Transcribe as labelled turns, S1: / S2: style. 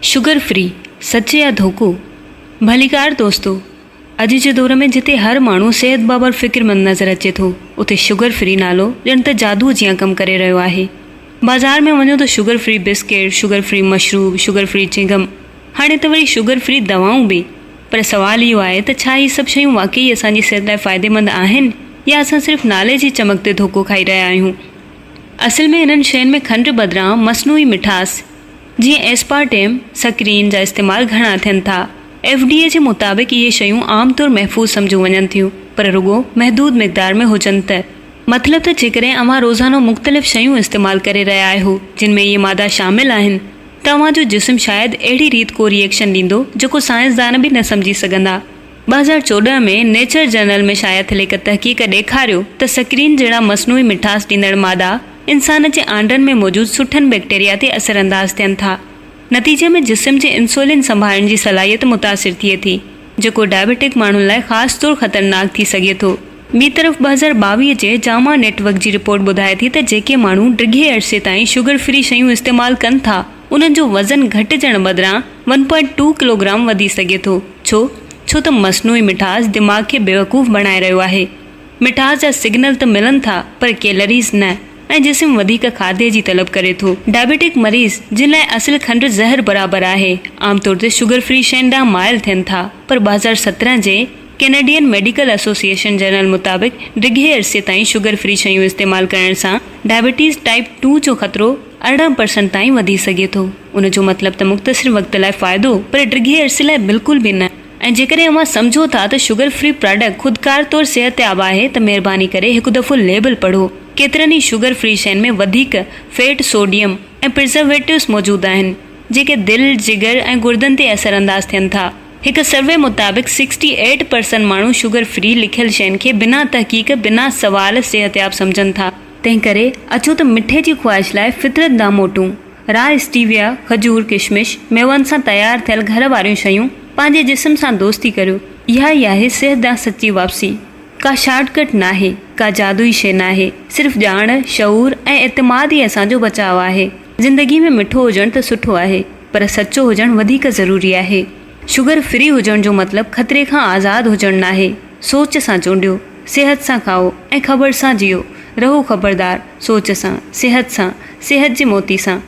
S1: Sugar free, سچ يا ڌوڪو؟ ڀليڪار دوستو! اڄ جي دور ۾ جتي هر ماڻهو صحت بابت فڪرمند نظر اچي ٿو، اتي شگر فري نالو ڄڻ ته جادوء جيان ڪم ڪري رهيو آهي. بازار ۾ وڃو ته sugar free biscuit, sugar free مشروب، شگر فري چنگم، هاڻي ته وري شگر فري دوائون به. پر سوال اهو آهي ته ڇا هي سڀ شيون واقعي اسان جي صحت لاء فائديمند آهن يا اسان صرف نالي جي چمڪ تي ڌوڪو کائي رهيا آهيون؟ اصل ۾ انهن شين ۾ کنڊ بدران مصنوعي مٺاس، جيئن ايسپارٽيم، سڪرين، جا استعمال گهڻا ٿين ٿا. ايف ڊي اي جي مطابق اهي شيون عام طور محفوظ سمجهيون وڃن ٿيون پر رڳو محدود مقدار ۾ هجن ته. مطلب ته جيڪڏهن اوهان روزانو مختلف شيون استعمال ڪري رهيا آهيو جن ۾ اهي مادا شامل آهن ته اوهان جو جسم شايد اهڙي ريت ڪو ري ايڪشن ڏيندو جيڪو سائنسدان به نه سمجهي سگهندا. 2014 ۾ نيچر جرنل ۾ شايع ٿيل هڪ تحقيق ڏيکاريو ته سڪرين جهڙا مصنوعي مٺاس ڏيندڙ مادا انسان جي آنڊن ۾ موجود سٺن بيڪٽيريا تي اثرانداز ٿين ٿا. نتيجي ۾ جسم جي انسولين سنڀالڻ جي صلاحيت متاثر ٿئي ٿي، جيڪو ڊائبيٽڪ ماڻهن لاء خاص طور خطرناڪ ٿي سگهي ٿو. ٻي طرف 2022 جي جاما نيٽ ورڪ جي رپورٽ ٻڌائي ٿي ته جيڪي ماڻهو ڊگهي عرصي تائين شگر فري شيون استعمال ڪن ٿا، انهن جو وزن گهٽجڻ بدران ون پوائنٽ ٽو ڪلوگرام وڌي سگهي ٿو. ڇو؟ ڇو ته مصنوعي مٺاس دماغ کي بيوقوف بڻائي رهيو آهي. مٺاس جا سگنل ته ملن ٿا پر ڪيلريز نه ۽ جسم وڌيڪ کاڌي جي طلب ڪري ٿو. ڊائبيٽڪ مريض جن لاء اصل کنڊ زهر برابر آهي عام طور تي شگر فري شين ڏانهن مائل ٿين ٿا پر 2017 جي ڪينيڊين ميڊيڪل ايسوسيئيشن جرنل مطابق ڊگهي عرصي تائين شگر فري شيون استعمال ڪرڻ سان ڊائبيٽيز ٽائيپ ٽو جو خطرو 18 پرسنٽ تائين وڌي سگهي ٿو ان جو مطلب ته مختصر وقت لاء فائدو پر ڊگهي عرصي لاء بلڪل به نه. ۽ جيڪڏهن اوهان سمجهو ٿا ته شگر فري پراڊڪٽ خودڪار طور صحتياب آهي ته مهرباني ڪري هڪ دفعو ليبل پڙهو. ڪيترن ئي شگر فري شين ۾ وڌيڪ فيٽ، سوڊيم ۽ پرزرويٽوز موجود آهن، جيڪي دل، جگر ۽ گردن تي اثرانداز ٿين ٿا. هڪ سروي مطابق سڪسٽي ايٽ پرسنٽ ماڻهو شگر فري لکيل شين کي بنا تحقيق، بنا سوال صحتياب سمجهن ٿا. تنهنڪري اچو ته مٺي جي خواهش لاء فطرت ڏانهن موٽون. را اسٽيويا، کجور، ڪشمش، ميون سان تيار ٿيل گهر واريون شيون، پنهنجي جسم سان دوستي ڪريو. اها ئي آهي صحت ڏانهن سچي واپسي. ڪا شارٽ ڪٽ ناهي، ڪا جادوئي شيء ناهي، صرف ڄاڻ، شعور ۽ اعتماد ئي اسان جو بچاء آهي. زندگي ۾ مٺو هجڻ ته سٺو آهي، پر سچو هجڻ وڌيڪ ضروري آهي. شگر فري هجڻ جو مطلب خطري کان آزاد هجڻ ناهي. سوچ سان چونڊيو، صحت سان کائو ۽ خبر سان جيئو. رهو خبردار، سوچ سان، صحت سان، صحت جي موتي سان.